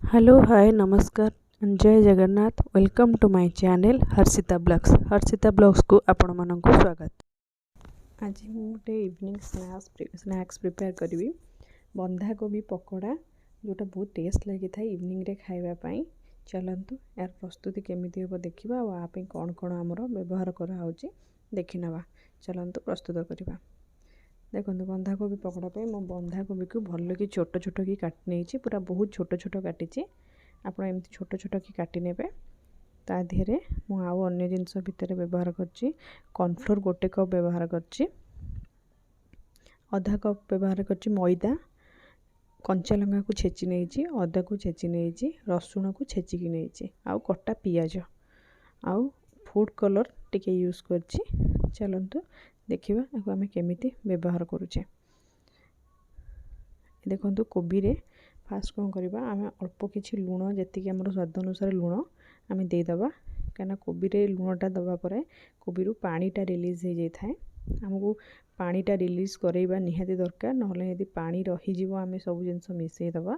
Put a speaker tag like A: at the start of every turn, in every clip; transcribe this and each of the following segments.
A: Hello, ହାଏ, ନମସ୍କାର, ଜୟ Jagannath. Welcome to my channel Harshita blogs. Harshita ବ୍ଲଗ୍ସକୁ ଆପଣମାନଙ୍କୁ ସ୍ୱାଗତ। ଆଜି ମୁଁ ଗୋଟେ ଇଭିନିଂ ସ୍ନାକ୍ସ ପ୍ରିପେୟାର କରିବି, ବନ୍ଧାକୋବି ପକୋଡ଼ା, ଯେଉଁଟା ବହୁତ ଟେଷ୍ଟ ଲାଗିଥାଏ ଇଭିନିଂରେ ଖାଇବା ପାଇଁ। ଚାଲନ୍ତୁ, ଏହାର ପ୍ରସ୍ତୁତି କେମିତି ହେବ ଦେଖିବା ଆଉ ଆ ପାଇଁ କ'ଣ କ'ଣ ଆମର ବ୍ୟବହାର କରାହେଉଛି ଦେଖିନେବା। ଚାଲନ୍ତୁ ପ୍ରସ୍ତୁତ କରିବା। ଦେଖନ୍ତୁ, ବନ୍ଧାକୋବି ପକୋଡ଼ା ପାଇଁ ମୁଁ ବନ୍ଧାକୋବିକୁ ଭଲକି ଛୋଟ ଛୋଟ କି କାଟି ନେଇଛି, ପୁରା ବହୁତ ଛୋଟ ଛୋଟ କାଟିଛି। ଆପଣ ଏମିତି ଛୋଟ ଛୋଟ କି କାଟି ନେବେ। ତା ଦେହରେ ମୁଁ ଆଉ ଅନ୍ୟ ଜିନିଷ ଭିତରେ ବ୍ୟବହାର କରିଛି। କର୍ଣ୍ଣଫ୍ଲୋର୍ ଗୋଟେ କପ୍ ବ୍ୟବହାର କରିଛି, ଅଧା କପ୍ ବ୍ୟବହାର କରିଛି ମଇଦା, କଞ୍ଚା ଲଙ୍କାକୁ ଛେଚି ନେଇଛି, ଅଦାକୁ ଛେଚି ନେଇଛି, ରସୁଣକୁ ଛେଚିକି ନେଇଛି ଆଉ କଟା ପିଆଜ ଆଉ ଫୁଡ଼୍ କଲର୍ ଟିକେ ୟୁଜ୍ କରିଛି। ଚାଲନ୍ତୁ ଦେଖିବା ଏହାକୁ ଆମେ କେମିତି ବ୍ୟବହାର କରୁଛେ। ଦେଖନ୍ତୁ, କୋବିରେ ଫାଷ୍ଟ କ'ଣ କରିବା? ଆମେ ଅଳ୍ପ କିଛି ଲୁଣ, ଯେତିକି ଆମର ସ୍ୱାଦ ଅନୁସାରେ ଲୁଣ ଆମେ ଦେଇଦେବା, କାହିଁକିନା କୋବିରେ ଲୁଣଟା ଦେବା ପରେ କୋବିରୁ ପାଣିଟା ରିଲିଜ୍ ହେଇଯାଇଥାଏ। ଆମକୁ ପାଣିଟା ରିଲିଜ୍ କରାଇବା ନିହାତି ଦରକାର, ନହେଲେ ଯଦି ପାଣି ରହିଯିବ, ଆମେ ସବୁ ଜିନିଷ ମିଶାଇ ଦେବା,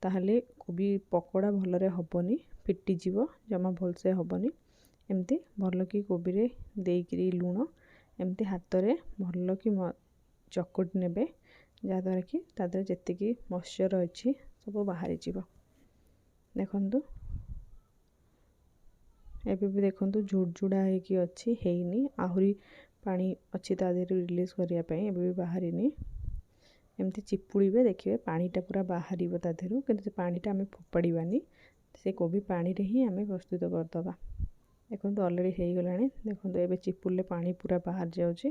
A: ତାହେଲେ କୋବି ପକୋଡ଼ା ଭଲରେ ହେବନି, ଫିଟିଯିବ, ଜମା ଭଲସେ ହେବନି। ଏମିତି ଭଲକି କୋବିରେ ଦେଇକିରି ଲୁଣ ଏମିତି ହାତରେ ଭଲକି ଚକଟି ନେବେ, ଯାହାଦ୍ୱାରା କି ତା ଦେହରେ ଯେତିକି ମଏଶ୍ଚର୍ ଅଛି ସବୁ ବାହାରିଯିବ। ଦେଖନ୍ତୁ, ଏବେ ବି ଦେଖନ୍ତୁ ଝୁଡ଼ଝୁଡ଼ା ହେଇକି ଅଛି, ହେଇନି, ଆହୁରି ପାଣି ଅଛି ତା ଦେହରୁ ରିଲିଜ୍ କରିବା ପାଇଁ, ଏବେ ବି ବାହାରିନି। ଏମିତି ଚିପୁଡ଼ିବେ, ଦେଖିବେ ପାଣିଟା ପୁରା ବାହାରିବ ତା ଦେହରୁ। କିନ୍ତୁ ସେ ପାଣିଟା ଆମେ ଫୋପାଡ଼ିବାନି, ସେ କୋବି ପାଣିରେ ହିଁ ଆମେ ପ୍ରସ୍ତୁତ କରିଦେବା। ଦେଖନ୍ତୁ, ଅଲରେଡ଼ି ହେଇଗଲାଣି। ଦେଖନ୍ତୁ, ଏବେ ଚିପୁଡ଼ିଲେ ପାଣି ପୁରା ବାହାରି ଯାଉଛି।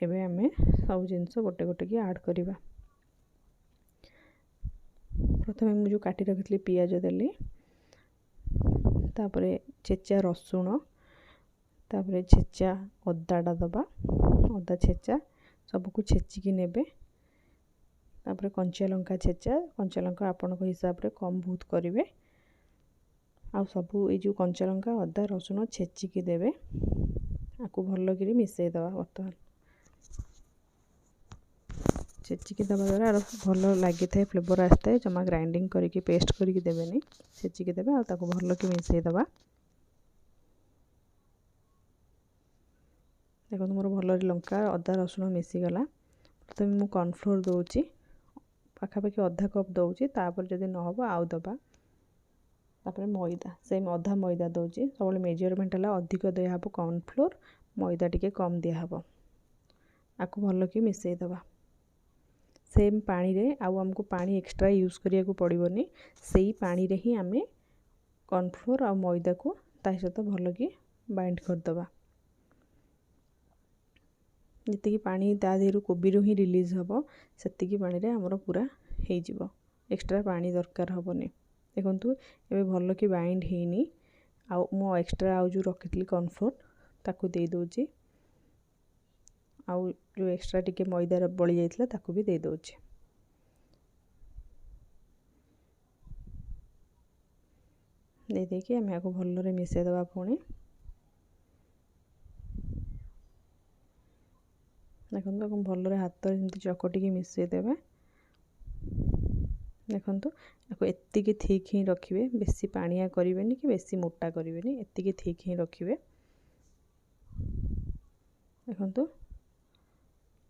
A: ଏବେ ଆମେ ସବୁ ଜିନିଷ ଗୋଟେ ଗୋଟେ କି ଆଡ଼୍ କରିବା। ପ୍ରଥମେ ମୁଁ ଯେଉଁ କାଟି ରଖିଥିଲି ପିଆଜ ଦେଲି, ତାପରେ ଛେଚା ରସୁଣ, ତାପରେ ଛେଚା ଅଦାଟା ଦେବା, ଅଦା ଛେଚା, ସବୁକୁ ଛେଚିକି ନେବେ। ତାପରେ କଞ୍ଚା ଲଙ୍କା ଛେଚା, କଞ୍ଚା ଲଙ୍କା ଆପଣଙ୍କ ହିସାବରେ କମ୍ ବହୁତ କରିବେ। ଆଉ ସବୁ ଏଇ ଯେଉଁ କଞ୍ଚା ଲଙ୍କା, ଅଦା, ରସୁଣ ଛେଚିକି ଦେବେ। ଆକୁ ଭଲକିରି ମିଶାଇ ଦେବା। ବର୍ତ୍ତମାନ ଛେଚିକି ଦେବା ଦ୍ୱାରା ଆର ଭଲ ଲାଗିଥାଏ, ଫ୍ଲେଭର୍ ଆସିଥାଏ। ଜମା ଗ୍ରାଇଣ୍ଡିଙ୍ଗ କରିକି ପେଷ୍ଟ କରିକି ଦେବେନି, ଛେଚିକି ଦେବେ ଆଉ ତାକୁ ଭଲକି ମିଶାଇ ଦେବା। ଦେଖନ୍ତୁ, ମୋର ଭଲରେ ଲଙ୍କା, ଅଦା, ରସୁଣ ମିଶିଗଲା। ପ୍ରଥମେ ମୁଁ କର୍ଣ୍ଣଫ୍ଲୋର୍ ଦେଉଛି, ପାଖାପାଖି ଅଧା କପ୍ ଦେଉଛି। ତାପରେ ଯଦି ନ ହେବ ଆଉ ଦେବା। ତାପରେ ମଇଦା, ସେମ୍ ଅଧା ମଇଦା ଦେଉଛି। ସବୁବେଳେ ମେଜରମେଣ୍ଟ ହେଲା ଅଧିକ ଦିଆହେବ କର୍ଣ୍ଣଫ୍ଲୋର୍, ମଇଦା ଟିକେ କମ୍ ଦିଆହେବ। ଆକୁ ଭଲକି ମିଶାଇ ଦେବା ସେମ୍ ପାଣିରେ, ଆଉ ଆମକୁ ପାଣି ଏକ୍ସଟ୍ରା ୟୁଜ୍ କରିବାକୁ ପଡ଼ିବନି। ସେଇ ପାଣିରେ ହିଁ ଆମେ କର୍ଣ୍ଣଫ୍ଲୋର୍ ଆଉ ମଇଦାକୁ ତା ସହିତ ଭଲକି ବାଇଣ୍ଡ କରିଦେବା। ଯେତିକି ପାଣି ତା ଦେହରୁ କୋବିରୁ ହିଁ ରିଲିଜ୍ ହେବ, ସେତିକି ପାଣିରେ ଆମର ପୁରା ହେଇଯିବ, ଏକ୍ସଟ୍ରା ପାଣି ଦରକାର ହେବନି। ଦେଖନ୍ତୁ, ଏବେ ଭଲକି ବାଇଣ୍ଡ ହେଇନି, ଆଉ ମୁଁ ଏକ୍ସଟ୍ରା ଆଉ ଯେଉଁ ରଖିଥିଲି କର୍ଣ୍ଣଫ୍ଲୋର୍ ତାକୁ ଦେଇଦେଉଛି, ଆଉ ଯେଉଁ ଏକ୍ସଟ୍ରା ଟିକେ ମଇଦାର ବଳି ଯାଇଥିଲା ତାକୁ ବି ଦେଇଦେଉଛି। ଦେଇଦେଇକି ଆମେ ଆକୁ ଭଲରେ ମିଶାଇଦେବା ପୁଣି। ଦେଖନ୍ତୁ, ଆକୁ ଭଲରେ ହାତରେ ଏମିତି ଚକଟିକି ମିଶାଇଦେବେ। ଦେଖନ୍ତୁ, ଆକୁ ଏତିକି ଥିକ୍ ହିଁ ରଖିବେ, ବେଶୀ ପାଣିଆ କରିବେନି କି ବେଶୀ ମୋଟା କରିବେନି, ଏତିକି ଥିକ୍ ହିଁ ରଖିବେ। ଦେଖନ୍ତୁ,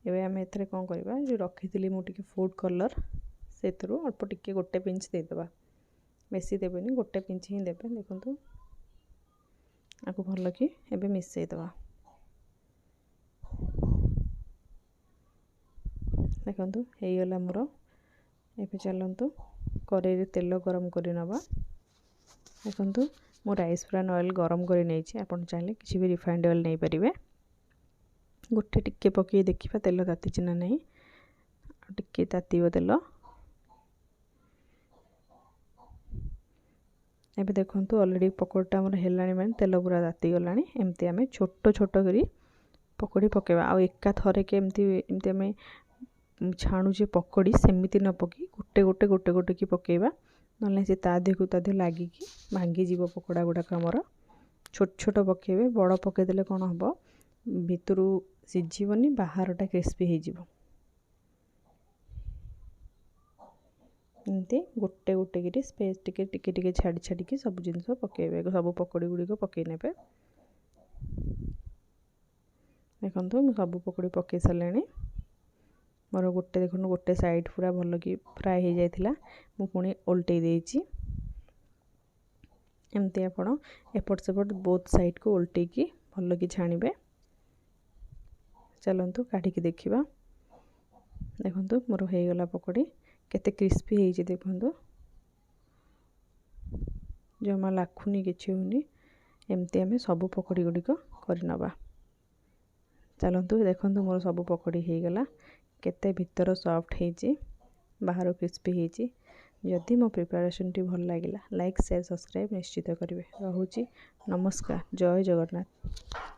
A: ଏବେ ଆମେ ଏଥିରେ କ'ଣ କରିବା? ଯେଉଁ ରଖିଥିଲି ମୁଁ ଟିକେ ଫୁଡ଼୍ କଲର୍, ସେଥିରୁ ଅଳ୍ପ ଟିକେ ଗୋଟେ ପିଞ୍ଚ ଦେଇଦେବା। ବେଶୀ ଦେବେନି, ଗୋଟେ ପିଞ୍ଚ ହିଁ ଦେବେ। ଦେଖନ୍ତୁ, ଆକୁ ଭଲକି ଏବେ ମିଶାଇଦେବା। ଦେଖନ୍ତୁ, ହେଇଗଲା ମୋର। ଏବେ ଚାଲନ୍ତୁ କରେଇରେ ତେଲ ଗରମ କରି ନେବା। ଦେଖନ୍ତୁ, ମୁଁ ରାଇସ୍ ବ୍ରାନ୍ ଅଏଲ୍ ଗରମ କରି ନେଇଛି, ଆପଣ ଚାହିଁଲେ କିଛି ବି ରିଫାଇଣ୍ଡ ଅଏଲ୍ ନେଇପାରିବେ। ଗୋଟେ ଟିକେ ପକାଇ ଦେଖିବା ତେଲ ତାତିଛି ନା ନାହିଁ। ଆଉ ଟିକେ ତାତିବ ତେଲ। ଏବେ ଦେଖନ୍ତୁ, ଅଲରେଡ଼ି ପକୋଡ଼ିଟା ଆମର ହେଲାଣି, ମାନେ ତେଲ ପୁରା ତାତିଗଲାଣି। ଏମିତି ଆମେ ଛୋଟ ଛୋଟ କରି ପକୋଡ଼ି ପକାଇବା, ଆଉ ଏକା ଥରକେ ଏମିତି ଏମିତି ଆମେ ଛାଣୁଛେ ପକୋଡ଼ି, ସେମିତି ନ ପକାଇ ଗୋଟେ ଗୋଟେ ଗୋଟେ ଗୋଟେ କି ପକାଇବା, ନହେଲେ ସେ ତା ଦେହକୁ ତା ଦେହ ଲାଗିକି ଭାଙ୍ଗିଯିବ ପକୋଡ଼ା ଗୁଡ଼ାକ ଆମର। ଛୋଟ ଛୋଟ ପକାଇବେ। ବଡ଼ ପକାଇଦେଲେ କ'ଣ ହେବ? ଭିତରୁ ସିଝିବନି, ବାହାରଟା କ୍ରିସ୍ପି ହେଇଯିବ। ଏମିତି ଗୋଟେ ଗୋଟେ କରି ସ୍ପେସ୍ ଟିକେ ଟିକେ ଟିକେ ଛାଡ଼ି ଛାଡ଼ିକି ସବୁ ଜିନିଷ ପକାଇବେ, ସବୁ ପକୋଡ଼ି ଗୁଡ଼ିକ ପକାଇ ନେବେ। ଦେଖନ୍ତୁ, ମୁଁ ସବୁ ପକୋଡ଼ି ପକାଇ ସାରିଲିଣି। ମୋର ଗୋଟେ, ଦେଖନ୍ତୁ, ଗୋଟେ ସାଇଡ଼୍ ପୁରା ଭଲକି ଫ୍ରାଏ ହେଇଯାଇଥିଲା। ମୁଁ ପୁଣି ଓଲଟେଇ ଦେଇଛି। ଏମିତି ଆପଣ ଏପଟ ସେପଟ ବୋଥ୍ ସାଇଡ଼୍କୁ ଓଲଟେଇକି ଭଲକି ଛାଣିବେ। ଚାଲନ୍ତୁ କାଢ଼ିକି ଦେଖିବା। ଦେଖନ୍ତୁ, ମୋର ହେଇଗଲା ପକୋଡ଼ି। କେତେ କ୍ରିସ୍ପି ହେଇଛି ଦେଖନ୍ତୁ, ଜମା ଲାଖୁନି, କିଛି ହେଉନି। ଏମିତି ଆମେ ସବୁ ପକୋଡ଼ି ଗୁଡ଼ିକ କରିନେବା। ଚାଲନ୍ତୁ, ଦେଖନ୍ତୁ, ମୋର ସବୁ ପକୋଡ଼ି ହେଇଗଲା। କେତେ ଭିତର ସଫ୍ଟ ହେଇଛି, ବାହାର କ୍ରିସ୍ପି ହେଇଛି। ଯଦି ମୋ ପ୍ରିପାରେସନ୍ଟି ଭଲ ଲାଗିଲା, ଲାଇକ୍, ସେୟାର, ସବସ୍କ୍ରାଇବ୍ ନିଶ୍ଚିତ କରିବେ। ରହୁଛି, ନମସ୍କାର, ଜୟ ଜଗନ୍ନାଥ।